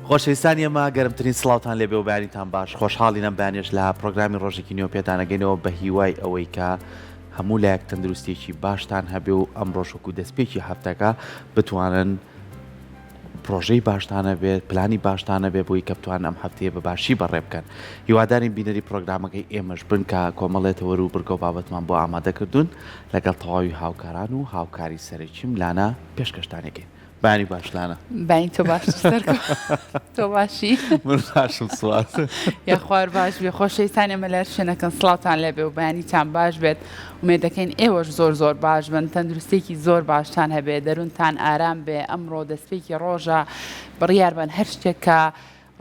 خۆشەویستانی ئێمە گەرمترین سڵاوتان لێبێ و بەیانیتان باش خۆشحاڵین ئەم بەیانیەش لە پرۆگرامی ڕۆژێکی نوێ پێتانەگەینەوە بە هیوای ئەوەی کە هەموو لایەک تەندروستیەکی باشتان هەبێ و ئەمڕۆش وەکو دەستپێکی هەفتەکە بتوانن پرۆژەی باشتان هەبێت پلانی باشتان هەبێت بۆی کە بتوانن ئەم هەفتەیە بە باشی بەڕێ بکەن هیوادارین بینەری پرۆگرامەکەی ئێمەش بن کە کۆمەڵێ تەوەر و بڕگە و بابەتمان بۆ ئامادە کردوون لەگەڵ تەواوی هاوکاران و هاوکاری سەرەکیم لانا پێشکەشتانەکەین بەیانی باش لانا. بەیانی تۆ باش سەرکەوت تۆ باشی؟ من باشم سوپاس. یاخوار باش بێ خۆشەویستان ئێمە لە هەر شوێنەکەن سڵاوتان لێبێ و بەیانیتان باش بێت ئومێد دەکەین ئێوەش زۆر زۆر باش بن تەندروستێکی زۆر باشتان هەبێ دەروونتان ئارام بێ ئەمڕۆ دەستپێکی ڕۆژە بڕیار بەن هەر شتێک کە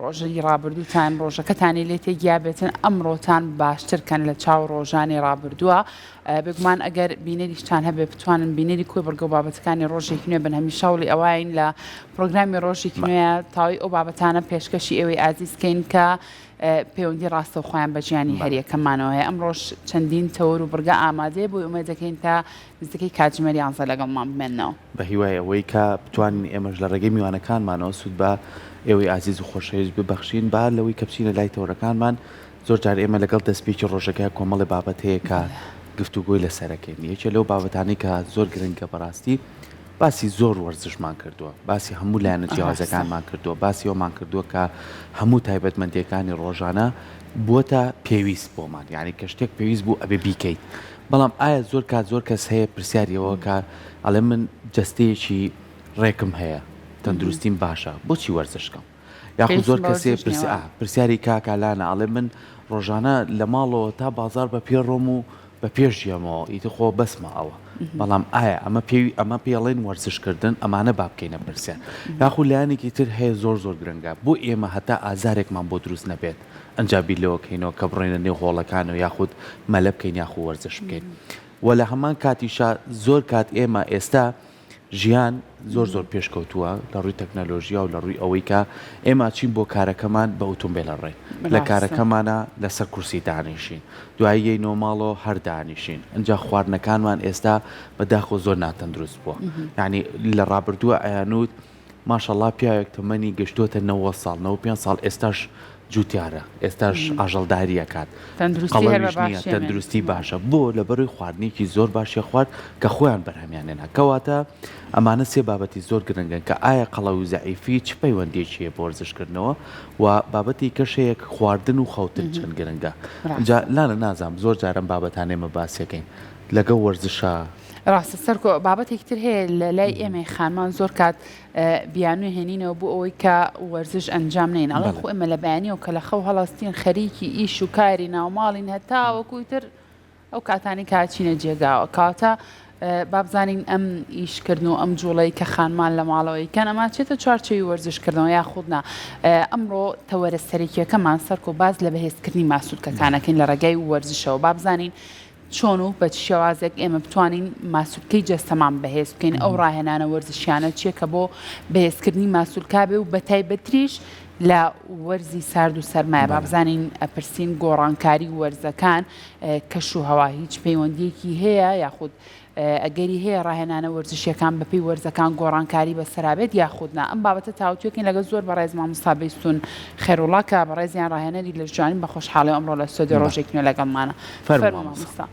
ڕۆژی ڕابردووتان ڕۆژەکەتانی لێ تێگیابێتن ئەمڕۆتان باشتر کەن لە چاو ڕۆژانی ڕابردووە بێگومان ئەگەر بینەریشتان هەبێ بتوانن بینەری کۆی بڕگە و بابەتەکانی ڕۆژێکی نوێ بن هەمیشە هەوڵی ئەوەین لە پرۆگرامی ڕۆژێکی نوێ تاوی ئەو بابەتانە پێشکەشی ئێوەی ئازیز کەین کە پەیوەندی ڕاستەوخۆیان بە ژیانی هەریەکەمانەوە هەیە ئەمڕۆش چەندین تەوەر و بڕگە ئامادەیە بۆی ئومێد دەکەین تا نزیکەی کاتژمێر یانزە لەگەڵمان بمێننەوە. بە هیوای ئەوەی کە بتوانین ئێمەش لە ڕێگەی میوانەکانمانەوە سوود بە ئێوەی ئازیز و خۆشەویست ببەخشین، با لەوەی کە بچینە لای تەوەرەکانمان، زۆر جار ئێمە لەگەڵ دەستپێکی ڕۆژەکە کۆمەڵێ بابەت هەیە کە گفتوگۆی لەسەرەکەین، یەکێ لەو بابەتانەی کە زۆر گرنگە بەڕاستی باسی زۆر وەرزشمان کردووە، باسی هەموو لایەنە جیاوازەکانمان کردووە، باسی ئەومان کردووە کە هەموو تایبەتمەندییەکانی ڕۆژانە بووەتە پێویست بۆمان، یانی کە شتێک پێویست بوو ئەبێ بیکەیت، بەڵام ئایا زۆر کات زۆر کەس هەیە پرسیاری ئەوە کە ئەڵێ من جەستەیەکی ڕێکم هەیە تەندروستیم باشە بۆچی وەرزش کەم یاخود زۆر کەسێ پرسیاری کاکە لانە ئەڵێ من ڕۆژانە لە ماڵەوە تا بازار بە پێ ڕۆم و بە پێش یەمەوە ئیتر خۆ بەسمە ئەوە بەڵام ئایا ئەمە پێوی ئەمە پێڵێن وەرزشکردن ئەمانە با بکەینە پرسیار یاخود لایەنێکی تر هەیە زۆر زۆر گرنگە بۆ ئێمە هەتا ئازارێکمان بۆ دروست نەبێت ئەنجا بیر لەوە کەینەوە کە بڕۆینە نێو هۆڵەکانەوە یاخود مەلە بکەین یاخو وەرزش بکەین وە لە هەمان کاتیشا زۆر کات ئێمە ئێستا ژیان زۆر زۆر پێشکەوتووە لە ڕووی تەکنەلۆژیا و لە ڕووی ئەوەی کە ئێمە چین بۆ کارەکەمان بە ئوتومبێلە ڕێین لە کارەکەمانە لەسەر کورسی دانیشین دوایی یەینەوە ماڵەوە هەر دانیشین ئەجا خواردنەکانمان ئێستا بە داخۆ زۆر ناتەندروست بووە یعنی لە ڕابردووە ئەیانوت ماشەڵا پیاوێک تەمەنی گەشتۆتە 90 ساڵ 95 ساڵ ئێستاش جوتیارە ئێستاش ئاژەڵداری ئەکات قەڵەویش نییە تەندروستی باشە بۆ لەبەروی خواردنێکی زۆر باشی خوارد کە خۆیان بەرهەمیان هێنا کەواتە ئەمانە سێ بابەتی زۆر گرنگن کە ئایا قەڵەوی و زەعیفی چ پەیوەندیەکی هەیە بۆ وەرزشکردنەوە و بابەتی کەش هەیە خواردن و خەوتن چەند گرنگە جا لانە نازانم زۆر جار ئەم بابەتانە ئێمە باسیەکەین لەگەڵ وەرزشا. ڕاستە سەرکۆ بابەتێکی تر هەیە لە لای ئێمەی خانمان زۆر کات بیانوو هێنینەوە بۆ ئەوەی کە وەرزش ئەنجام نەین ئەڵێن خۆ ئێمە لە بەیانیەوە کە لە خەو هەڵەستین خەریکی ئیش و کاری ناوماڵین هەتاوەکو تر ئەو کاتانی کە چینە جێگاوە کاتە بابزانین ئەم ئیشکردن و ئەم جوڵەی کە خانمان لە ماڵەوەی کەن ئەما چێتە چوارچێوی وەرزشکردنەوە یاخود نا ئەمڕۆ تەوەرە سەرەکیەکەمان سەرکۆ باز لە بەهێزکردنی ماسولکەکانەکەین لە ڕێگای وەرزشەوە بابزانین چۆن و بە چ شێوازێک ئێمە بتوانین ماسولکەی جەستەمان بەهێز بکەین، ئەو ڕاهێنانە وەرزشیانە چییە کە بۆ بەهێزکردنی ماسولکە بێ و بەتایبەتریش لە وەرزی سارد و سەرمایە با بزانین ئەپرسین گۆڕانکاری وەرزەکان کەش و هەوا هیچ پەیوەندیەکی هەیە یاخود ئەگەری هەیە ڕاهێنانە وەرزشیەکان بەپێی وەرزەکان گۆڕانکاری بەسەرا بێت یاخود نا؟ ئەم بابەتە تاوتوێکەین لەگەڵ زۆر بەڕێز مامۆستا بەیستون خێروڵا کە بەڕێزیان ڕاهێنەری لەشجوانین بە خۆشحاڵیەوە ئەمڕۆ لە ستۆدیۆ ڕۆژێکی نوێ لەگەڵمانە. فەرموو مامۆستا.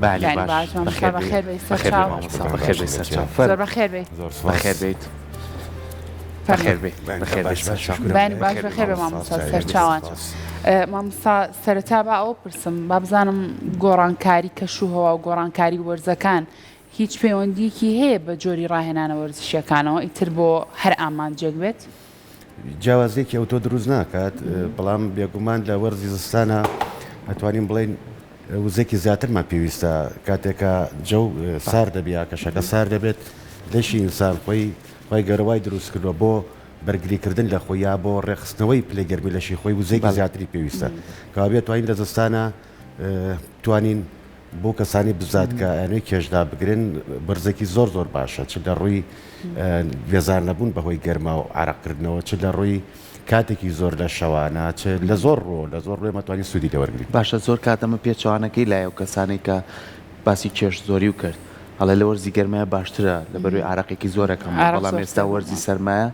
بەیانی باش مامۆستا بەخێر بێی سەرچاو. بەخێر بێی سەرچاو. زۆر بەخێر بێی. بەخێر بیت. بەخێر بێی. بەخێر بێی سەرچاو. بەیانی باش بەخێر بێ مامۆستا سەرچاوان. مامۆستا سەرەتا با ئەوە پرسم با بزانم گۆڕانکاری کەش و هەوا و گۆڕانکاری وەرزەکان هیچ پەیوەندیەکی هەیە بە جۆری ڕاهێنانە وەرزشیەکانەوە ئیتر بۆ هەر ئامانجێک بێت؟ جیاوازیەکی ئەوتۆ دروست ناکات بەڵام بێگومان لە وەرزی زستانە ئەتوانین بڵێین وزەکی زیاترمان پێویستە کاتێکە جەو سار دەبێ یا کەشەکە سار دەبێت لەشی ئینسان خۆی خوای گەورە وای دروست کردووە بۆ بەرگری کردن لە خۆی یا بۆ ڕێکخستنەوەی پلەی گەرمی لەشی خۆی وزەیەکی زیاتری پێویستە کەوابێت توانین لە زستانە توانین بۆ کەسانی بزات کە ئەیانەوێت کێش دابگرن بەرزێکی زۆر زۆر باشە چ لە ڕووی بێزار نەبوون بەهۆی گەرما و عرەقکردنەوە چ لە ڕووی کاتێکی زۆر لە شەوانە چ لە زۆر ڕووە لە زۆر ڕووێ مەتوانین سوودی لێ وەرگرین. باشە زۆر کات ئەمە پێچەوانەکەی لای ئەو کەسانەی کە باسی کێش زۆری و کرد. ئەڵێ لە وەرزی گەرمایە باشترە لەبەروی ئارەقێکی زۆر ئەکەم بەڵام ئێستا وەرزی سەرمایە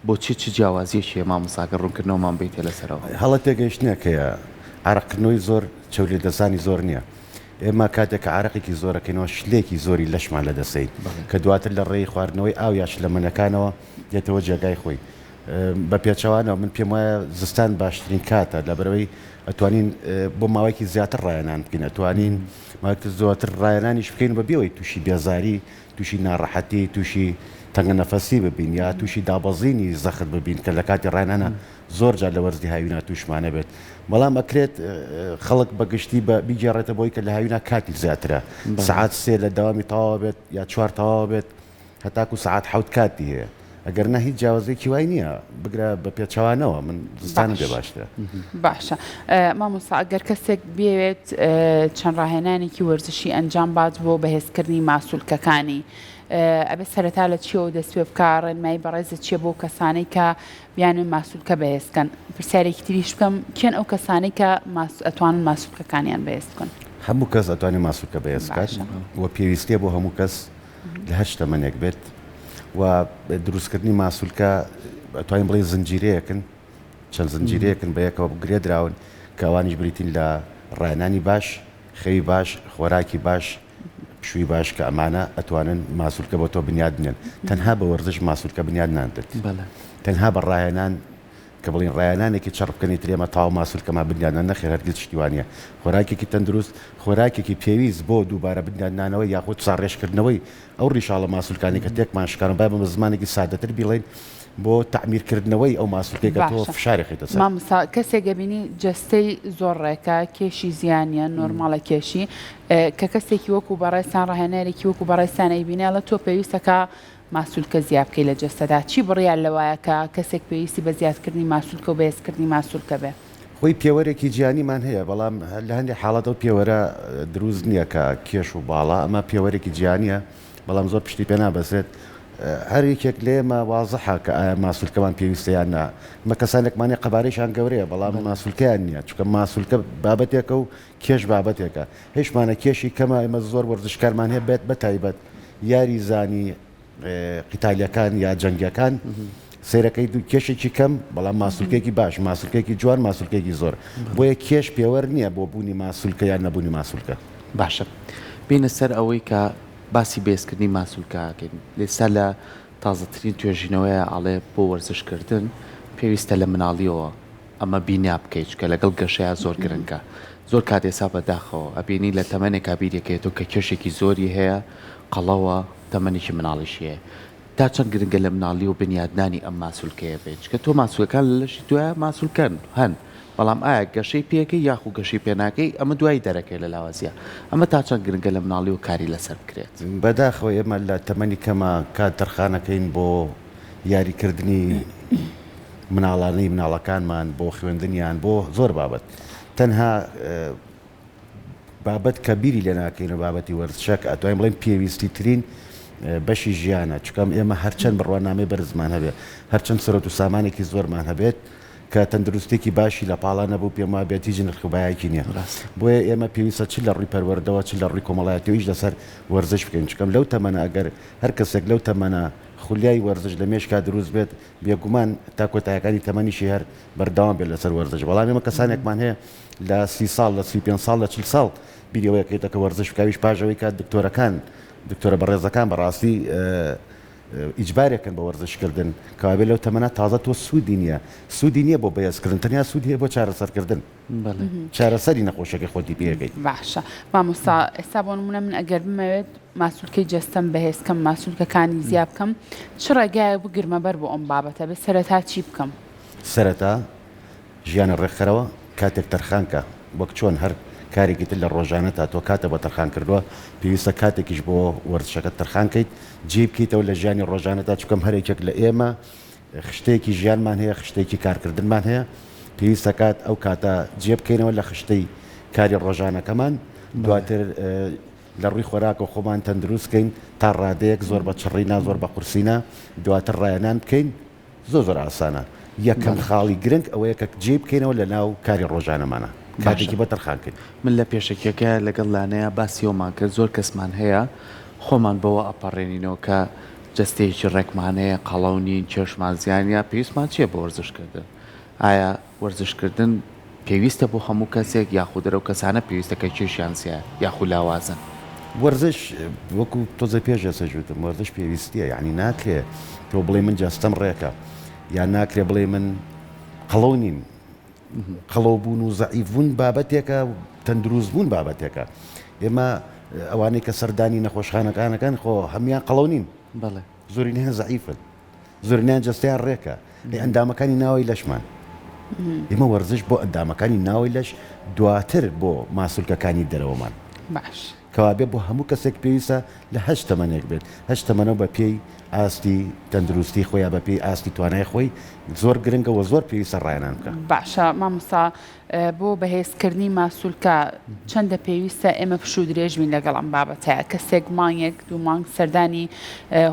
بۆچی چ جیاوازیەکی هەیە مامۆستا گەر ڕوونکردنەوەمان بەیتێ لەسەرەوە. هەڵە تێگەیشتنێک هەیە ئارەقکردنەوەی زۆر چەوری لەدەستدانی زۆر نییە ئێمە کاتێک کە ئارەقێکی زۆر ئەکەینەوە شلێکی زۆری لەشمان لەدەستەین کە دواتر لە ڕێی خواردنەوەی ئاو یا شلەمەنەکانەوە دێتەوە جێگای خۆی بە پێچەوانەوە من پێم وایە زستان باشترین کاتە لەبەرئەوەی ئەتوانین بۆ ماوەیەکی زیاتر ڕایەنان بکەین ئەتوانین ماوەیەکی زۆرتر ڕایەنانیش بکەین بە بێ ئەوەی تووشی بێزاری تووشی ناڕەحەتی تووشی تەنگە نەفەسی ببین یا تووشی دابەزینی زەخت ببین کە لە کاتی ڕایەنانە زۆر جار لە وەرزی هاوینا تووشمانە بێت بەڵام ئەکرێت خەڵک بە گشتی بە بیگێڕێتە بۆی کە لە هاوینا کاتی زیاترە سەعات سێ لە دەوامی تەواو بێت یا چوار تەواو بێت هەتاکو سەعات حەوت کاتی هەیە ئەگەر نا هیچ جیاوازیەکی وای نییە بگرە بە پێچەوانەوە من زستانم پێ باش باشترە. باشە مامۆستا ئەگەر کەسێک بیەوێت چەند ڕاهێنانێکی وەرزشی ئەنجام بات بۆ بەهێزکردنی ماسولکەکانی ئەبێت سەرەتا لە چیەوە دەست پێ بکا ڕێنمایی بەڕێزت چیە بۆ کەسانەی کە بیانەوێت ماسولکە بەهێز بکەن پرسیارێکی تریش بکەم کێن ئەو کەسانەی کە ماس ئەتوانن ماسولکەکانیان بەهێز بکەن؟ هەموو کەس ئەتوانێت ماسولکە بەهێز بکات باشە. و پێویستیە بۆ هەموو کەس لە هەر تەمەنێک بێت و دروستکردنی ماسولکە ئەتوانین بڵێین زنجیرەیەکن چەند زنجیرەیەکن بە یەکەوە گرێدراون کە ئەوانیش بریتین لە ڕاهێنانی باش، خەوی باش، خۆراکی باش، پشووی باش کە ئەمانە ئەتوانن ماسولکە بۆ تۆ بنیاد بنێن. تەنها بە وەرزش ماسولکە بنیاد نانرێت. تەنها بە ڕاهێنان کە بڵێین ڕاهێنانێکی چڕ بکەن ئیتر ئێمە تەواو ماسولکەمان بنیاد نا، نەخێر هەرگیز شتی وا نییە. خۆراکێکی تەندروست، خۆراکێکی پێویست بۆ دووبارە بنیادنانەوەی یاخود ساڕێژکردنەوەی ئەو ڕیشاڵە ماسولکانەی کە تێکمان شکان، با بە زمانێکی سادەتر بیڵێین بۆ تەعمیرکردنەوەی ئەو ماسولکەی کە تۆ باشە فشاری خەیتە سەر. مامۆستا کەسێک ئەبینی جەستەی زۆر ڕێکە کێشی زیا نییە نۆرماڵە کێشی کە کەسێکی وەکو بەڕێزتان ڕاهێنەرێکی وەکو بەڕێزتان ئەیبینێ ئەڵێ تۆ پێویستە کە ماسولکە زیا بکەی لە جەستەدا چی بڕیار لەوایە کە کەسێک پێویستی بە زیادکردنی ماسولکە و بەهێزکردنی ماسولکە بێ؟ خۆی پێوەرێکی جیهانیمان هەیە، بەڵام لە هەندێک حاڵەت ئەو پێوەرە دروست نییە کە کێش و باڵا، ئەمە پێوەرێکی جیهانییە، بەڵام زۆر پشتی پێ نابەسترێت. هەر یەکێک لە ئێمە وازحە کە ئایا ماسولکەمان پێویستە یان نا. ئێمە کەسانێکمان هەیە قەبارەیشان گەورەیە، بەڵام ماسولکەیان نییە، چونکە ماسولکە بابەتێکە و کێش بابەتێکە. هەیشمانە کێشی کەمە، ئێمە زۆر وەرزشکارمان هەیە بە تایبەت یاریزانی قیتالیەکان یا جەنگیەکان سەیرەکەی دوو کێشێکی کەم بەڵام ماسولکێکی باش ماسولکێکی جوان ماسولکێکی زۆر بۆیە کێش پێوەر نییە بۆ بوونی ماسولکە یان نەبوونی ماسولکە. باشە بینە سەر ئەوەی کە باسی بەێزکردنی ماسولکە ئەکەین ئێستا لە تازەترین توێژینەوەیە ئەڵێ بۆ وەرزش کردن پێویستە لە مناڵیەوە ئەمە بینا بکەیت چونکە لەگەڵ گەشەیا زۆر گرنگە زۆر کات ئێستا بەداخەوە ئەبینی لە تەمەنێکا بیرەکەیتەوە کە کێشێکی زۆری هەیە قەڵەوە تەمەنێکی مناڵیشی هەیە تا چەند گرنگە لە مناڵیەوە بنیادنانی ئەم ماسولکەیە بێت چونکە تۆ ماسولکەکان لە لەشی تۆیا ماسولکەن هەن بەڵام ئایا گەشەی پێکەی یاخو گەشەی پێناکەی ئەمە دوایی دەرەکەوێت لە لاوازیا ئەمە تا چەند گرنگە لە مناڵیەوە کاری لەسەر بکرێت؟ بەداخەوە ئێمە لە تەمەنی کەما کات تەرخانەکەین بۆ یاریکردنی مناڵانەی مناڵەکانمان بۆ خوێندنیان بۆ زۆر بابەت تەنها بابەت کە بیری لێ ناکەین و بابەتی وەرزشە کە ئەتوانین بڵێین پێویستی ترین بەشی ژیانە چکەم ئێمە هەرچەند بڕوانامەی بەرزمان هەبێت هەرچەند سەرۆت و سامانێکی زۆرمان هەبێت کە تەندروستێکی باشی لە پاڵا نەبوو پێم وا بێت هیچ نرخ و بایەکی نییە بۆیە ئێمە پێویستە چ لە ڕووی پەروەردەوە چ لە ڕووی کۆمەڵایەتیەوە ئیش لەسەر وەرزش بکەین چکەم لەو تەمەنە ئەگەر هەر کەسێک لەو تەمەنە خولیای وەرزش لە مێشکا دروست بێت بێگومان تا کۆتایەکانی تەمەنیشی هەر بەردەوام بێت لەسەر وەرزش بەڵام ئێمە کەسانێکمان هەیە لە سی ساڵ لە 35 ساڵ لە 40 ساڵ بیری ئەوەیە کەیتە کە وەرزش بکە ئەویش پاش ئەوەی کە دکتۆرەکان دکتۆرە بەڕێزەکان بەڕاستی ئیجبارێکن بە وەرزشکردن کەوابێ لەو تەمەنە تازە تۆ سوودی نییە سوودی نییە بۆ بەهێزکردن تەنیا سوودی هەیە بۆ چارەسەرکردن چارەسەری نەخۆشیەکەی خۆتی پێ ئەکەیت. باشە مامۆستا ئێستا بۆ نمونە من ئەگەر بمەوێت ماسولکەی جەستەم بەهێز کەم ماسولکەکانی زیا بکەم چ ڕێگایەک بگرمە بەر بۆ ئەم بابەتە بێ سەرەتا چی بکەم؟ سەرەتا ژیانت ڕێکخەرەوە کاتێک تەرخان کە وەک چۆن هەر کارێکی تر لە ڕۆژانەتا تۆ کاتە بۆ تەرخان کردووە پێویستە کاتێکیش بۆ وەرزشەکەت تەرخان کەیت جێی بکەیتەوە لە ژیانی ڕۆژانەتا چونکەم هەر یەکێک لە ئێمە خشتەیەکی ژیانمان هەیە، خشتەیەکی کارکردنمان هەیە، پێویستە کات ئەو کاتە جێ بکەینەوە لە خشتەی کاری ڕۆژانەکەمان، دواتر لە ڕووی خۆراکەوە خۆمان تەندروست کەین تا ڕادەیەک زۆر بە چڕی نا زۆر بە قورسی نا، دواتر ڕاهێنان بکەین زۆر زۆر ئاسانە، یەکەم خاڵی گرنگ ئەوەیە کە جێی بکەینەوە لە ناو کاری ڕۆژانەمانا کاتێکی بۆ تەرخان کەین. من لە پێشەکیەکە لەگەڵ لانەیا باسی ئەومان کرد زۆر کەسمان هەیە. خۆمان بەوە ئەپەڕێنینەوە کە جەستەیەکی ڕێکمان هەیە، قەڵەو نین، کێشمان زیاد نییە، پێویستمان چییە بە وەرزشکردن؟ ئایا وەرزشکردن پێویستە بۆ هەموو کەسێک یاخود ئەو کەسانە پێویستە کە کێشیان زیایە یاخود لاوازن؟ وەرزش وەکو تۆزێ پێش ئێستا وتم وەرزش پێویستیە یانی ناکرێ تۆ بڵێی من جەستەم ڕێکە یان ناکرێ بڵێی من قەڵەو نیم قەڵەو بوون و زەعیف بوون بابەتێکە تەندروست بوون بابەتێکە ئێمە ئەوانەی کە سەردانی نەخۆشخانەکانەکەن خۆ هەموان قەڵەو نین بەڵێ زۆرینەیان زەعیفن زۆرینەیان جەستەیان ڕێکە ئەی ئەندامەکانی ناوەی لەشمان ئێمە وەرزش بۆ ئەندامەکانی ناوەی لەش دواتر بۆ ماسولکەکانی دەرەوەمان باش کەوابێ بۆ هەموو کەسێک پێویستە لە هەچ تەمەنێک بێت هەچ تەمەنەو بە پێی ئاستی تەندروستی خۆی یا بە پێی ئاستی توانای خۆی زۆر گرنگە وە زۆر پێویستە ڕاهێنان بکا. باشە مامۆستا بۆ بەهێزکردنی ماسولکە چەندە پێویستە ئێمە پشوو درێژ بین لەگەڵ ئەم بابەتە کەسێک مانگێک دوو مانگ سەردانی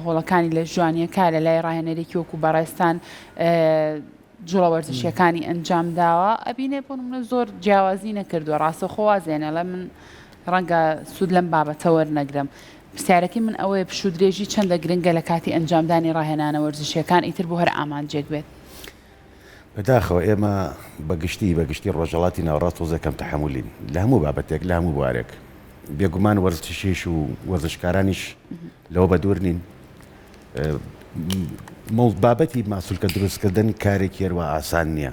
هۆڵەکانی لە ژوانیەکە لە لای ڕاهێنەرێکی وەکو بەڕێزتان جوڵە وەرزشیەکانی ئەنجام داوە ئەبینێ بۆ نمونە زۆر جیاوازی نەکردووە ڕاستەوخۆ وازێنێ ئەڵێ من ڕەنگە سوود لەم بابەتە وەرنەگرم پرسیارەکەی من ئەوەیە پشوو درێژی چەندە گرنگە لە کاتی ئەنجامدانی ڕاهێنانە وەرزشیەکان ئیتر بۆ هەر ئامانجێک بێت؟ بەداخەوە ئێمە بە گشتی بە گشتی ڕۆژهەڵاتی ناوەڕاست تۆزێک کەم تەحەمولین لە هەموو بابەتێک لە هەموو بوارێک بێگومان وەرزشیش و وەرزشکارانیش لەوە بەدوور نین بابەتی ماسولکە دروستکردن کارێکی هەروا ئاسان نییە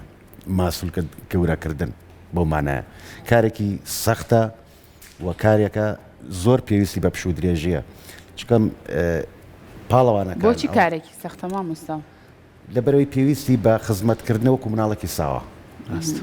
ماسولکە گەورەکردن بۆ مانایە کارێکی سەختە و کارێکە زۆر پێویستی بە پشوو درێژیە چکەم پاڵەوانەکان بۆچی کارێکی سەختە مامۆستا؟ لەبەرئەوەی پێویستی بە خزمەتکردنە وەکو مناڵێکی ساوا. ڕاستە.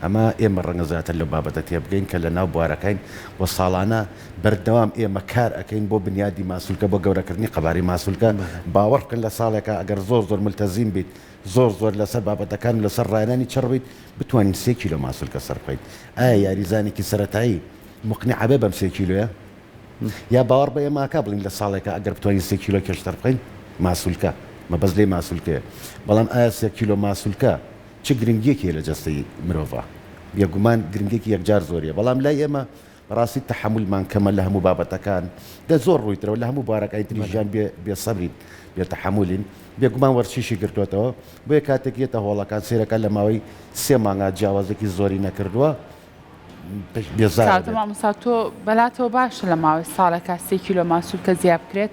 ئەمە ئێمە ڕەنگە زیاتر لەو بابەتە تێبگەین کە لەناو بوارەکەین و ساڵانە بەردەوام ئێمە کار ئەکەین بۆ بنیادی ماسولکە بۆ گەورەکردنی قەبارەی ماسولکە باوەڕ بکەن لە ساڵێکا ئەگەر زۆر زۆر ملتەزیم بیت زۆر زۆر لەسەر بابەتەکان و لەسەر ڕاهێنانی چڕ بیت بتوانین سێ کیلۆ ماسولکە سەربخەیت ئایا یاریزانێکی سەرەتایی موقنیع ئەبێ بەم سێ کیلۆیە؟ یا باوەڕ بە ئێمە ئەکا بڵێین لە ساڵێکا ئەگەر بتوانین سێ کیلۆ کێش سەربخەین ماسولکە، مەبەست لێی ماسولکەیە، بەڵام ئایا سێ کیلۆ ماسولکە چ گرنگیەکی هەیە لە جەستەی مرۆڤا؟ بێگومان گرنگیەکی یەکجار زۆری هەیە، بەڵام لای ئێمە بەڕاستی تەحەمولمان کەمە لە هەموو بابەتەکان، دە زۆر ڕووی ترەوە لە هەموو بوارەکانی تری ژیان بێ بێ سەبرین، بێ تەحەمولین، بێگومان وەرزشیشی گرتووەتەوە، بۆیە کاتێک یەتە هۆڵەکان سەیرەکا لە ماوەی سێ مانگا جیاوازیەکی زۆری نەکردووە، بێزار کاکە مامۆستا تۆ بەلاتەوە باشە لە ماوەی ساڵێکا سێ کیلۆ ماسولکە زیا بکرێت؟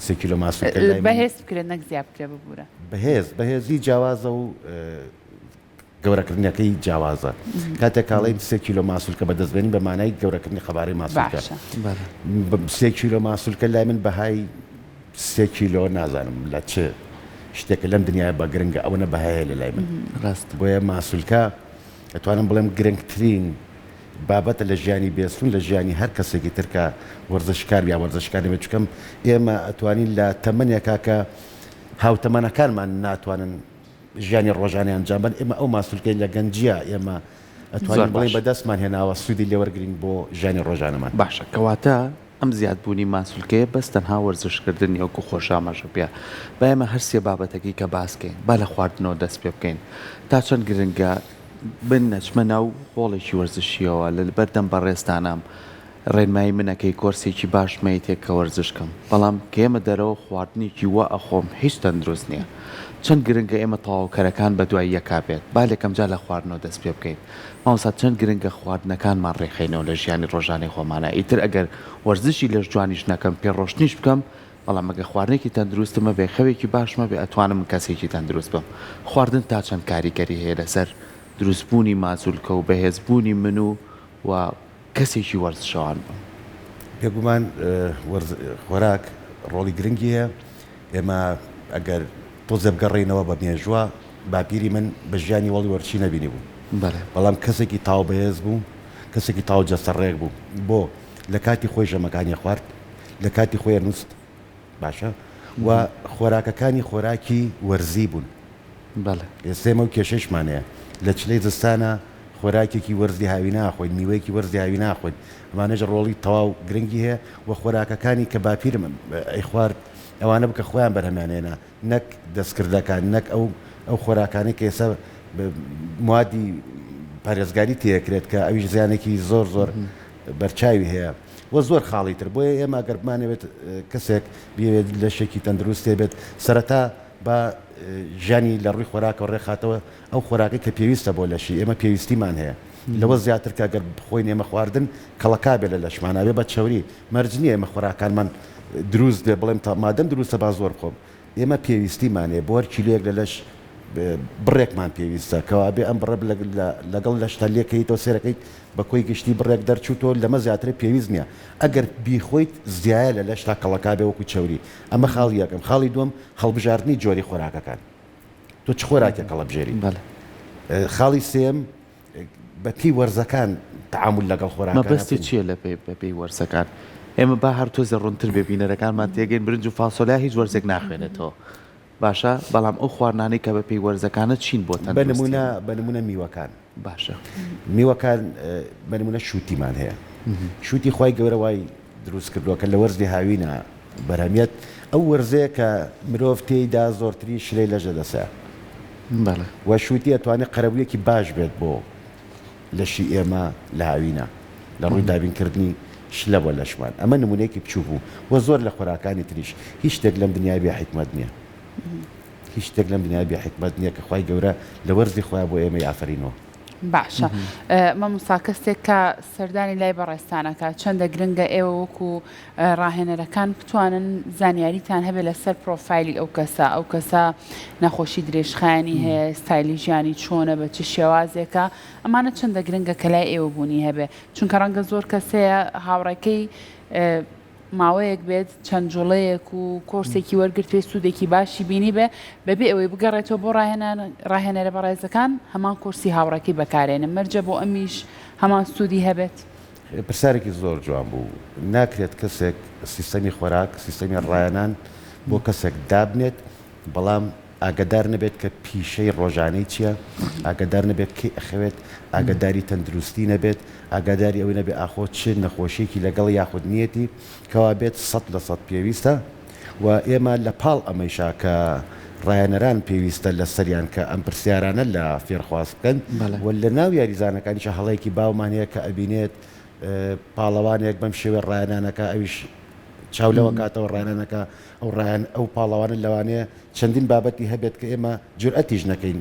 سێ کیلۆ ماسولکە لای من بەهێز بکرێت نەک زیا بکرێت ببورە. بەهێز بەهێزی جیاوازە و گەورەکردنەکەی جیاوازە کاتێک کاڵین سێ کیلۆ ماسولکە بەدەست بێنین بە مانای گەورەکردنی قەبارەی ماسولکە باشە سێ کیلۆ ماسولکە لای من بەهای سێ کیلۆ نازانم لە چ شتێکە لەم دنیاە بە گرنگە ئەوەنە بەهایە لە لای من ڕاست بۆیە ماسولکە ئەتوانم بڵێم گرنگترین بابەتە لە ژیانی بێستون لە ژیانی هەر کەسێکی تر کە وەرزشکار یا وەرزشکار نەبێت چونکەم ئێمە ئەتوانین لە تەمەنێکا کە هاوتەمەنەکانمان ناتوانن ژیانی ڕۆژانەیان ئەنجام بەن ئێمە ئەو ماسولکەی لە گەنجیە ئێمە ئەتوانین بڵێین بەدەستمان هێناوە سوودی لێوەرگرین بۆ ژیانی ڕۆژانەمان. باشە کەواتە ئەم زیادبوونی ماسولکەیە بەس تەنها وەرزشکردن نیە وەکو خۆش ئاماژە پێ با ئێمە هەر سێ بابەتەکەی کە باس کەین با لە خواردنەوە دەست پێ بکەین تا چەند گرنگە من نەچمە ناو هۆڵێکی وەرزشیەوە لە بەردەم بەڕێزتانام ڕێنمایی من ئەکەی کۆرسێکی باش مەیتێک کە وەرزش کەم بەڵام کە یەمە دەرەوە خواردنێکی وا ئەخۆم هیچ تەندروست نیە چەند گرنگە ئێمە تەواوکەرەکان بەدوای یەکا بێت با لەکەم جار لە خواردنەوە دەست پێ بکەین مامۆستا چەند گرنگە خواردنەکانمان ڕێکخەینەوە لە ژیانی ڕۆژانەی خۆمانا ئیتر ئەگەر وەرزشی لەش جوانیش نەکەم پێ ڕۆشتنیش بکەم بەڵام ئەگەر خواردنێکی تەندروستم هەبێ خەوێکی باشم هەبێ ئەتوانم من کەسێکی تەندروست بم خواردن تا چەند کاریگەری هەیە لەسەر دروست بوونی ماسولکە و بەهێز بوونی من و و کەسێکی وەرزشەوان بم. بێگومان خۆراک ڕۆڵی گرنگی هەیە ئێمە ئەگەر تۆزێ بگەڕێینەوە بە مێژووە، باپیری من بە ژیانی وەڵی وەرچی نەبینیبوو. بەڵێ. بەڵام کەسێکی تاو بەهێز بوو، کەسێکی تاو جەستە ڕێک بوو. بۆ؟ لە کاتی خۆی ژەمەکانی خوارد، لە کاتی خۆی نووست، باشە؟ و خۆراکەکانی خۆراکی وەرزی بوون. بەڵێ. ئێستا ئێمە ئەو کێشەیشمان هەیە. لە چلەی زستانا خۆراکێکی وەرزی هاوینە ئەخۆین، میوەیەکی وەرزی هاوینە ئەخۆین. ئەمانەش ڕۆڵی تەواو گرنگی هەیە و خۆراکەکانی کە باپیرم ئەیخوارد، ئەوانە بوو کە خۆیان بەرهەمیان هێنا نەک دەستکردەکان نەک ئەو ئەو خۆراکانەی کە ئێستا موادی پارێزگاری تێکرێت کە ئەویش زیانێکی زۆر زۆر بەرچاوی هەیە. و زۆر خاڵی تر. بۆیە ئێمە گەر بمانەوێت کەسێک بیەوێت لەشێکی تەندروست هەبێت سەرەتا با ژیانی لە ڕووی خۆراکەوە ڕێکخاتەوە، ئەو خۆراکەی کە پێویستە بۆ لەشی، ئێمە پێویستیمان هەیە لەوە زیاتر کە گەر بخۆین ئێمە خواردن کەڵەکا بێت لە لەشمانا بێ بە چەوری، مەرج نییە ئێمە خۆراکانمان دروست بێ بڵێم تا مادەم دروستە با زۆر بخۆم، ئێمە پێویستیمان هەیە بۆ هەر کیلۆیەک لە لەش بڕێکمان پێویستە، کەوابێ ئەم بڕە لەگەڵ لەشتا لێکەیتەوە سەیرەکەیت بە کۆی گشتی بڕێک دەرچوو تۆ لەمە زیاترت پێویست نییە ئەگەر بیخۆیت زیایە لە لەشتا کەڵەکا بێ وەکو چەوری ئەمە خاڵی یەکەم خاڵی دووەم هەڵبژاردنی جۆری خۆراکەکان تۆ چ خۆراکێک هەڵەبژێری خاڵی سێیەم بە پێی وەرزەکان تەعامول لەگەڵ خۆراکانە مەبەستت چییە لە بە پێی وەرزەکان؟ ئێمە با هەر تۆزێ ڕوونتر بێ بینەرەکانمان تێگەین برنج و فاسۆلیا هیچ وەرزێک ناخوێنێتەوە باشە بەڵام ئەو خواردنانەی کە بە پێی وەرزەکانە چین بۆ بە تەندروستی؟ نموونە بە نموونە میوەکان باشە. میوەکان بە نموونە شووتیمان هەیە شووتی خوای گەورە وای دروست کردووە کە لە وەرزی هاوینە بەرهەمیەت ئەو وەرزەیە کە مرۆڤ تێیدا زۆرترین شلەی لەش دەدەسە بەڵێ. و شووتی ئەتوانێت قەرەبوویەکی باش بێت بۆ لەشی ئێمە لە هاوینە لە ڕووی دابینکردنی شلە بۆ لەشمان ئەمە نموونەیەکی بچووک بوو و زۆر لە خۆراکانی تریش هیچ شتێک لەم دنیای بێ حیکمەت نییە هیچ شتێک لەم دنیای بێ حیکمەت نییە کە خوای گەورە لە وەرزی خۆیا بۆ ئێمەی ئافەرینووە. باشە مامۆستا کەسێک کە سەردانی لای بەڕێزتان ئەکات چەندە گرنگە ئێوە وەکو ڕاهێنەرەکان بتوانن زانیاریتان هەبێت لەسەر پرۆفایلی ئەو کەسە ئەو کەسە نەخۆشی درێژخایەنی هەیە ستایلی ژیانی چۆنە بە چ شێوازێکە ئەمانە چەندە گرنگە کە لای ئێوە بوونی هەبێ چونکە ڕەنگە زۆر کەس هەیە هاوڕێکەی ماوەیەک بێت چەند جوڵەیەک و کۆرسێکی وەرگرتبێ سوودێکی باشی بینیبێ بەبێ ئەوەی بگەڕێتەوە بۆ ڕاهێنان ڕاهێنەرە بەڕێزەکان هەمان کۆرسی هاوڕێکەی بەکارێنێ مەرجە بۆ ئەمیش هەمان سوودی هەبێت؟ پرسیارێکی زۆر جوان بوو. ناکرێت کەسێک سیستەمی خۆراک، سیستەمی ڕاهێنان بۆ کەسێک دابنێت، بەڵام ئاگەدار نەبێت کە پیشەی ڕۆژانەی چییە، ئاگەدار نەبێت کەی ئەخەوێت، ئاگەداری تەندروستی نەبێت، ئاگاداری ئەوەی نەبێت ئاخۆ چ نەخۆشییەکی لەگەڵە یاخود نییەتی، کەوابێت 100% پێویستە و ئێمە لە پاڵ ئەمەیشا کە ڕاهێنەران پێویستە لەسەریان کە ئەم پرسیارانە لە فێرخواز بکەن و لە ناو یاریزانەکانیشا هەڵەیەکی باومان هەیە کە ئەبینێت پاڵەوانێک بەم شێوەیە ڕاهێنانەکە ئەویش چاو لەوە کاتەوە ڕاهێنانەکە ئەو ڕایان ئەو پاڵەوانە لەوانەیە چەندین بابەتی هەبێت کە ئێمە جورئەتیش نەکەین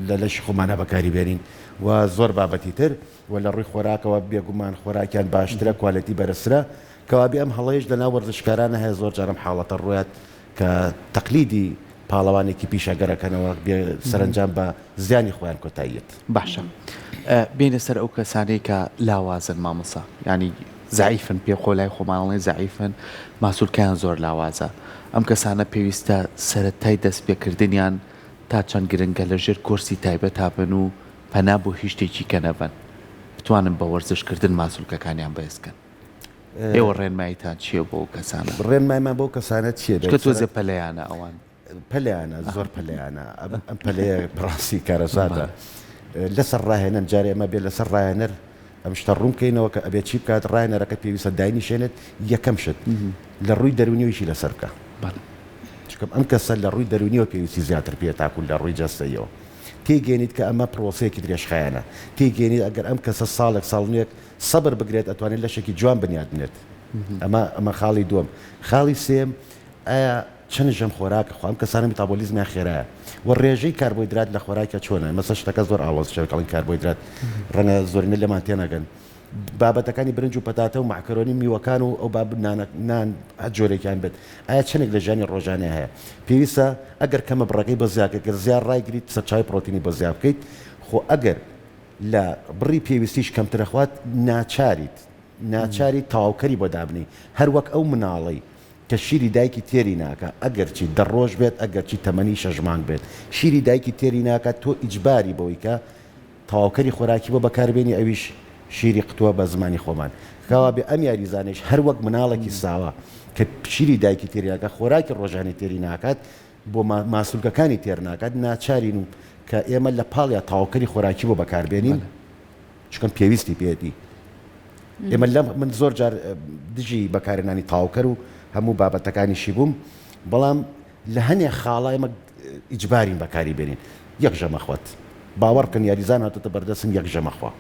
لە لەشی خۆمانە بەکاری بێنین و زۆر بابەتی تر و لە ڕووی خۆراکەوە بێگومان خۆراکیان باشترە کوالێتی بەرزترە کەوابێ ئەم هەڵەیەش لەناو وەرزشکارانە هەیە زۆر جار ئەم حاڵەتە ڕوویات کە تەقلیدی پاڵەوانێکی پیشەگەرەکەنەوە بێ سەرەنجام بە زیانی خۆیان کۆتایی یەت. باشە بێینە سەر ئەو کەسانەی کە لاوازن مامۆستا یانی زەعیفن پێ خۆ لای خۆمان ئەڵێن زەعیفن ماسولکەیان زۆر لاوازە ئەم کەسانە پێویستە سەرەتای دەست پێکردنیان تا چەند گرنگە لە ژێر کۆرسی تایبەتا بن و پەنا بۆ هیچ شتێکی کە نەبەن بتوانن بە وەرزش کردن ماسولکەکانیان بەهێز کەن ئێوە ڕێنماییتان چییە بۆ ئەو کەسانە؟ ڕێنمایمان بۆ ئەو کەسانە چییە؟ چونکە تۆزێ پەلەیانە ئەوان. پەلەیانە زۆر پەلەیانە ئەم پەلەیە بەڕاستی کارەساتە لەسەر ڕاهێنەر جارێ ئەمە بێ لەسەر ڕاهێنەر ئەم شتە ڕوون بکەینەوە کە ئەبێ چی بکات ڕاهێنەرەکە پێویستە داینیشێنێت یەکەم شت لە ڕووی دەروونیەوەیشی لەسەر بکە چونکە ئەم کەسە لە ڕووی دەروونیەوە پێویستی زیاتر پێ تاکو لە ڕووی جەستەیەوە تێگەێنیت کە ئەمە پرۆسەیەکی درێژخایەنە تێگەێنیت ئەگەر ئەم کەسە ساڵێک ساڵنێک سەبر بگرێت ئەتوانێت لەشێکی جوان بنیات بنێت ئەمە ئەمە خاڵی دووەم خاڵی سێم ئایا چەند ژەم خۆراک ئەخوا ئەم کەسانە میتابۆلیزمیان خێرایە و ڕێژەی کاربۆیدرات لە خۆراکیا چۆنە مەسە شتەکە زۆر ئاڵۆز شێوە کەڵین کاربۆیدرات ڕەنگە زۆرینە لێمان تێنەگەن بابەتەکانی برنج و پەتاتە و مەعکەرۆنی میوەکان و ئەو باب نانە نان هەر جۆرێکیان بێت ئایا چەندێک لە ژیانی ڕۆژانەیە هەیە پێویستە ئەگەر کەمە بڕەکەی بۆ زیاد کرد زیاد ڕایگریت سەرچاوەی پرۆتینی بۆ زیاد بکەیت خۆ ئەگەر لە بڕی پێویستیش کەمترە خوات ناچاریت ناچاریت تەواوکەری بۆ دابنێی هەر وەک ئەو مناڵەی کە شیری دایکی تێری ناکا ئەگەرچی دە ڕۆژ بێت ئەگەرچی تەمەنی شەش مانگ بێت شیری دایکی تێری ناکا تۆ ئیجباری بەوەی کە تەواوکەری خۆراکی بۆ بەکار بێنی ئەویش شیری قتوە بە زمانی خۆمان کەوابێ ئەم یاریزانەیش هەر وەک مناڵێکی ساوا کە شیری دایکی تێری ناکا خۆراکی ڕۆژانەی تێری ناکات بۆ ماسولکەکانی تێر ناکات ناچارین و کە ئێمە لە پاڵیا تەواوکەری خۆراکی بۆ بەکار بێنین چونکە پێویستی پێیەتی ئێمە لەم من زۆر جار دژی بەکارهێنانی تاوکەر و هەموو بابەتەکانیشی بووم بەڵام لە هەنێ خاڵا ئێمە ئیجبارین بەکاری بێنین یەک ژەمە خوات باوەڕ بکەن یاریزان هاتۆتە بەردەستم یەک ژەمە خوا.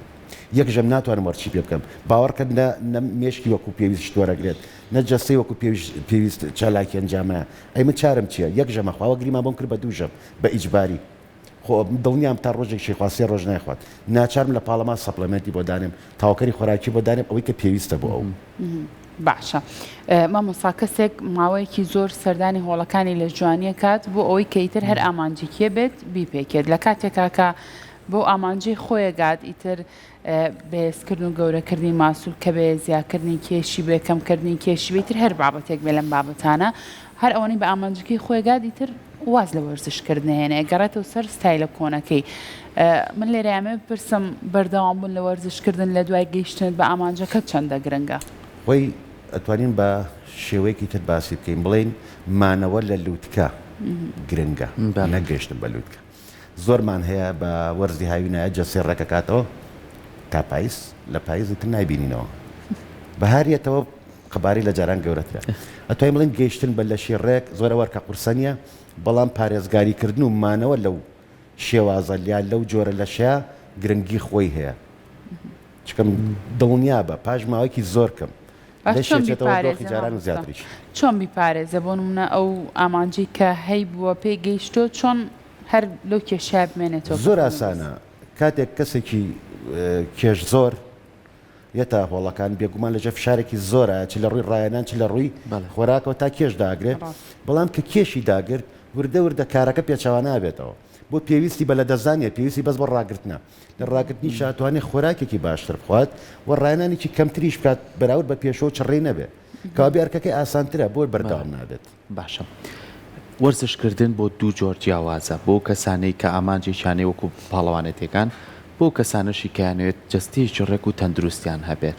یەک ژەم ناتوانم وەرزشی پێ بکەم. باوەڕکە نە نە مێشکی وەکو پێویست شت وەرەگرێت، نە جەستەی وەکو پێویست پێویست چالاکی ئەنجامەیە. ئەی من چارم چییە؟ یەک ژەمە خواوە گریمان بۆم کرد بە دوو ژەم بە ئیجباری. خۆ دڵنیام تا ڕۆژێک شەیخوا سێ ڕۆژ نایخوات. ناچارم لە پاڵەما supplement ی بۆ دانێم، تەواوکەری خۆراکی بۆ دانێم ئەوەی کە پێویستە بۆ ئەو. باشە مامۆستا کەسێک ماوەیەکی زۆر سەردانی هۆڵەکانی لەشجوانی ئەکات بۆ ئەوەی کە ئیتر هەر ئامانجێکی بێت بیپێکێت لە کاتێکا کە بەو ئامانجەی خۆی گات ئیتر بەهێزکردن و گەورەکردنی ماسولکە بێ زیاکردنی کێشی بێ کەمکردنی کێشی بێ ئیتر هەر بابەتێک بێ لەم بابەتانە هەر ئەوەنەی بە ئامانجەکەی خۆی گات ئیتر واز لە وەرزش کردن ئەهێنێ ئەگەڕێتەوە سەر ستایلە کۆنەکەی من لێرە ئەمەوێ بپرسم بەردەوام بوون لە وەرزش کردن لە دوای گەیشتنت بە ئامانجەکەت چەندە گرنگە؟ خۆی ئەتوانین بە شێوەیەکی تر باسی بکەین بڵێین مانەوە لە لوتکە گرنگە نەک گەیشتن بە لوتکە. زۆرمان هەیە بە وەرزی هاوینایە جەستەی ڕێکەکاتەوە تا پایز لە پایز ئیتر نایبینینەوە بەهار یەتەوە قەبارەی لە جاران گەورەترە ئەتوانین بڵێین گەیشتن بە لەشی ڕێک زۆر ئەوەرکە قورسە نییە بەڵام پارێزگاری کردن و مانەوە لەو شێوازە یا لەو جۆرە لەشە گرنگی خۆی هەیە چکە دڵنیابە پاش ماوەیەکی زۆر کەم باش لەشی چۆن ئەچێتەوە دۆخی بیپارێزێ جاران و مامۆستا زیاتریش. چۆن بیپارێزێ بۆ نمونە ئەو ئامانجەی کە هەیبووە پێی گەیشتووە چۆن هەر لەو کێشەیە بمێنێتەوە کە زۆر خۆی ئاسانە مەبەست. کاتێک کەسێکی کێش زۆر یەتە هۆڵەکان بێگومان لەژێر فشارێکی زۆرایە چ لە ڕووی ڕاهێنان چ لە ڕووی بەڵێ. خۆراکەوە تا کێش داگرێ ڕاستە. بەڵام کە کێشی داگرت وردە وردە کارەکە پێچەوانە ئەبێتەوە بۆ پێویستی بە لەدەستدان نیە پێویستی بەس بۆ ڕاگرتنە لە ڕاگرتنیشا ئەتوانێ خۆراکێکی باشتر بخوات و ڕاهێنانێکی کەمتریش بکات بەراورد بە پێشەوە چڕی نەبێ کەوابێ ئەرکەکەی ئاسانترە بۆ بەردەوام نابێت. باشە وەرزش کردن بۆ دوو جۆر جیاوازە بۆ کەسانەی کە ئامانجێکیان هەیە وەکو پاڵەوانێتیەکان بۆ کەسانەشی کە یانەوێت جەستەیەکی ڕێک و تەندروستیان هەبێت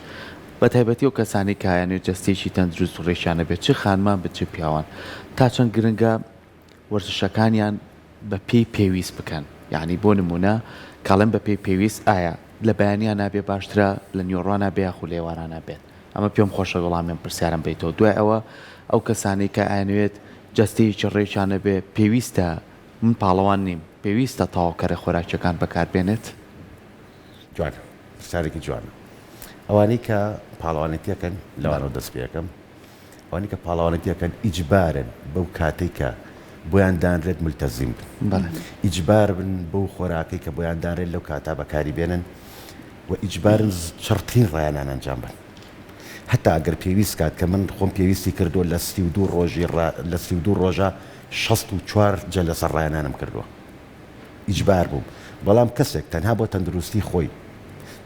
بە تایبەتی ئەو کەسانەی کە یانەوێت جەستەیەکی تەندروست و ڕێکیان هەبێت چ خانمان بن چ پیاوان تا چەند گرنگە وەرزشەکانیان بە پێی پێویست بکەن یانی بۆ نموونە کاڵێم بە پێی پێویست ئایا لە بەیانیانا بێ باشترە لە نیوەڕوانا بێ یاخو لە ئێوارانا بێت ئەمە پێم خۆشە وەڵامی ئەم پرسیارەم بەیتەوە دوای ئەوە ئەو کەسانەی کە ئەیانەوێت جەستەیەکی ڕێکیان هەبێ پێویستە من پاڵەوان نیم پێویستە تەواوکەرە خۆراکیەکان بەکار بێنێت؟ جوانە پرسیارێکی جوانە ئەوانەی کە پاڵەوانێتیەکەن لەوانەوە دەست پێ ئەکەم ئەوانەی کە پاڵەوانێتی ئەکەن ئیجبارن بەو کاتەی کە بۆیان دانرێت ملتەزیم بن، ئیجبار بن بەو خۆراکەی کە بۆیان دانرێت لەو کاتە بەکاری بێنن و ئیجبارن چڕترین ڕاهێنان ئەنجام بەن. هەتا ئەگەر پێویست کات کە من خۆم پێویستی کردووە لە 32 ڕۆژی لە 32 ڕۆژە 64 جەلەسە ڕاهێنانم کردووە. ئیجبار بووم. بەڵام کەسێک تەنها بۆ تەندروستی خۆی،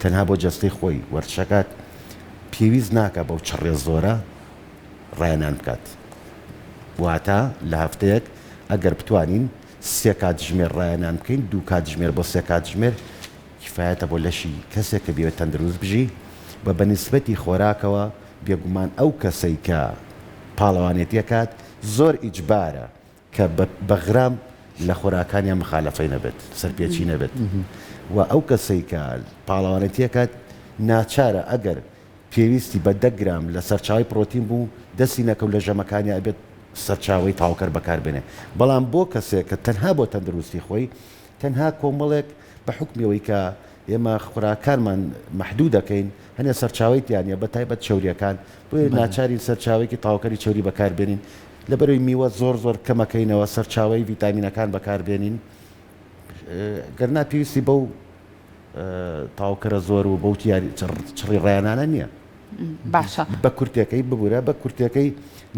تەنها بۆ جەستەی خۆی وەرزشەکات، پێویست ناکا بەو چڕیە زۆرە ڕاهێنان بکات. واتە لە هەفتەیەک ئەگەر بتوانین سێ کاتژمێر ڕاهێنان بکەین، دوو کاتژمێر بۆ سێ کاتژمێر کیفایەتە بۆ لەشی کەسێک کە بیەوێت تەندروست بژی و بە نیسبەتی خۆراکەوە بێگومان ئەو کەسەی کە پاڵەوانێتی ئەکات زۆر ئیجبارە کە بە غرام لە خۆراکانیان مخالەفەی نەبێت، سەرپێچی نەبێت و ئەو کەسەی کە پاڵەوانێتی ئەکات ناچارە ئەگەر پێویستی بە دە گرام لە سەرچاوەی پڕۆتین بوو دەستی نەکەوت لە ژەمەکانیا ئەبێت سەرچاوەی تەواوکەر بەکار بێنێ بەڵام بۆ کەسێک کە تەنها بۆ تەندروستی خۆی تەنها کۆمەڵێک بە حوکمی ئەوەی کە ئێمە خوراکانمان مەحدود دەکەین هەنێ سەرچاوەی تیا نیە بە تایبەت چەوریەکان بۆیە ناچارین سەرچاوەیەکی تەواوکەری چەوری بەکار بێنین لەبەرەوەی میوە زۆر زۆر کەمەکەینەوە سەرچاوەی ڤیتامینەکان بەکار بێنین گەرنا پێویستی بەو تەواوکەرە زۆر و بەو چڕی ڕایانانە نییە. باشە. بە کورتەکەی ببورە بە کورتەکەی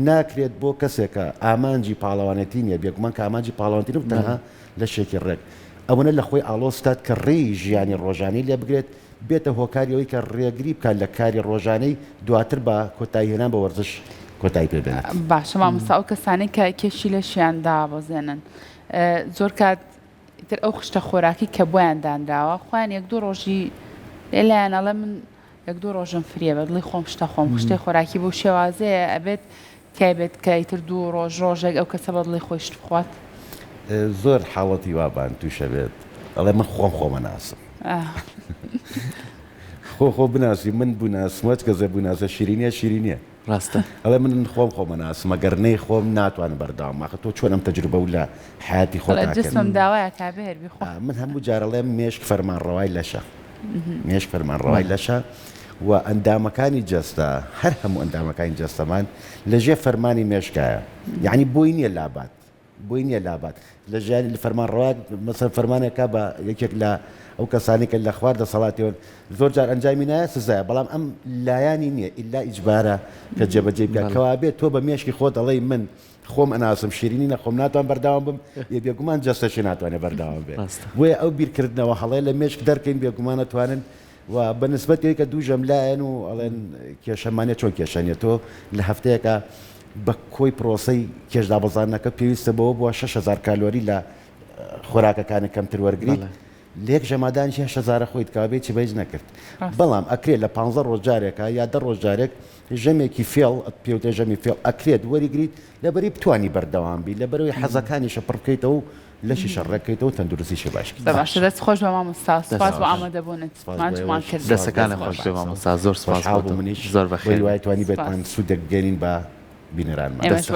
ناکرێت بۆ کەسێکە ئامانجی پاڵەوانێتی نییە بێگومان کە ئامانجی پاڵەوانێتی نیە تەنها لەشێکی ڕێک ئەوەنە لە خۆی ئاڵۆز بکات کە ڕێی ژیانی ڕۆژانەی لێ بگرێت بێتە هۆکاری ئەوەی کە ڕێگری بکات لە کاری ڕۆژانەی دواتر بە کۆتایی هێنان بە وەرزش کۆتایی پێ بێنێت. باشە مامۆستا ئەو کەسانەی کە کێشی لەشیان دابەزێنن زۆر کات ئیتر ئەو خشتە خۆراکی کە بۆیان دانراوە خۆیان یەک دوو ڕۆژی لێلایان ئەڵێ من یەک دوو ڕۆژم فریە بە دڵی خۆم شتە خۆم خشتەی خۆراکی بەو شێوازەیە ئەبێت تایبەت کە ئیتر دوو ڕۆژ ڕۆژێک ئەو کەسە بە دڵی خۆی شت بخوات. زۆر حاڵەتی وابان توشە بێت ئەڵێ من خۆم خۆمە ناسم خۆ خۆ بناسی من بناسم هەچ کەسێ بناسە شیرینیە شیرینیە ڕاستە ئەڵێ من خۆم خۆمە ناسم ئەگەر نەی خۆم ناتوانم بەردەوام ئاخە تۆ چۆن ئەم تەجروبە و لە حەیاتی خۆتا ئەڵێ کرد جسمم داوایە کا بێر بیخۆ من هەموو جار ئەڵێم مێشک فەرمانڕەوای لەشە. مێشک فەرمانڕەوای لەشە و ئەندامەکانی جەستە هەر هەموو ئەندامەکانی جەستەمان لەژێر فەرمانی مێشکایە یعنی بۆی نییە لابات بۆی نییە لابات لە ژیانی فەرمانڕەوایەک مەسەن فەرمانێکا بە یەکێک لە ئەو کەسانی کە لە خوار دەسەڵاتیەوەن زۆر جار ئەنجامی نایە سزایە بەڵام ئەم لایانی نییە ئیلا ئیجبارە کە جێبەجێی بکات کەوابێت تۆ بە مێشکی خۆت ئەڵێی من خۆم ئەناسم شیرینی نەخۆم ناتوان بەرداوام بم یە بێگومان جەستەشی ناتوانێت بەرداوام بێت بۆیە ئەو بیرکردنەوە هەڵەیە لە مێشک دەرکەین بێگومان ئەتوانن و بە نسبەت ئەوەی کە دوو ژەم لایەن و ئەڵێن کێشەمان نیە چۆن کێشە نیە تۆ لە هەفتەیەکا بە کۆی پرۆسەی کێش دابەزاندنەکە پێویستە بەوە بووە 6000 کالۆری لە خۆراکەکانت کەمتر وەرگریت لە یەک ژەمادانیش هەشت هەزارە خۆیت کابێ چی بە هیچ نەکرد بەڵام ئەکرێت لە 15 ڕۆژ جارێکە یا دە ڕۆژ جارێک ژەمێکی فێڵ پێوتە ژەمی فێڵ ئەکرێت وەریگریت لەبەری بتانی بەردەوام بی لەبەرەوەی حەزەکانیشە پڕ بکەیتەوە و لەشیشە ڕێک کەیتەوە تەندروستیشی باش کەیت. باشە دەست خۆش بە مامۆستا سوپاس بۆ ئامادەبوونت ماندوومان کردی. دەستەکانت خۆش بێ مامۆستا زۆر سوپاس بۆ تۆ زۆر بەخێر بەهیوای توانیبێتمان سوودێک بگەینین بە بینەرانمان.